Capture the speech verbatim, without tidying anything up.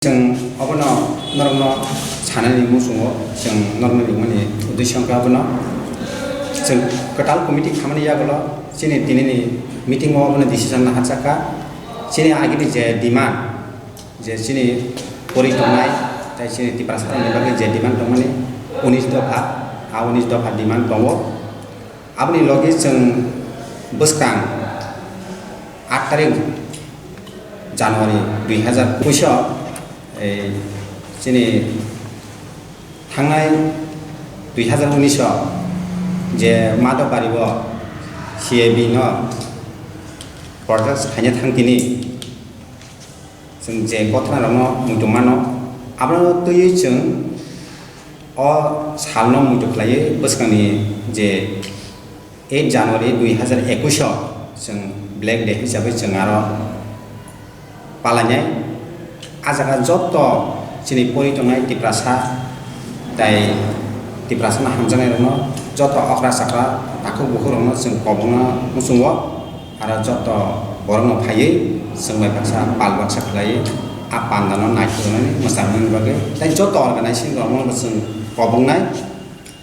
Chwng obono norokno sanani muchungo, chwng norokno ringmani uddesyo wngkha obono. Chwng kwtal committee khamani yagulo chini tinini meeting o obono decision naharjakha. Chini agini je demand, je chini pori tongnai, tai chini Tiprasarokni bagwi je demand tongmani unis dopha, a unis dopha demand tongo. Aboni logi chwng bwskang aat tarik January dui hazar ekwis o, ei, chini thangnai dui hazar unis o je Madhobari o C A B no protest khaina thangtini chwng je gothanarokno muitu mano, abono twiwi chwng o salno muitu khlaiwi bwskangni je eight January dui hazar ekwis o chwng Black Day hisabwi chwng aro palainai. A jaga joto chini pori tongnai Tiprasa tai Tiprasano hamjaknairokno joto okra chakra takhuk bukhukrokno chwng kobongna muchungo, aro joto borokno phaiwi chwng bai baksa pal baksa khlaiwi a pandano naithoknani mwchangnani bagwi tai joto organizing rokno chwng kobongnai.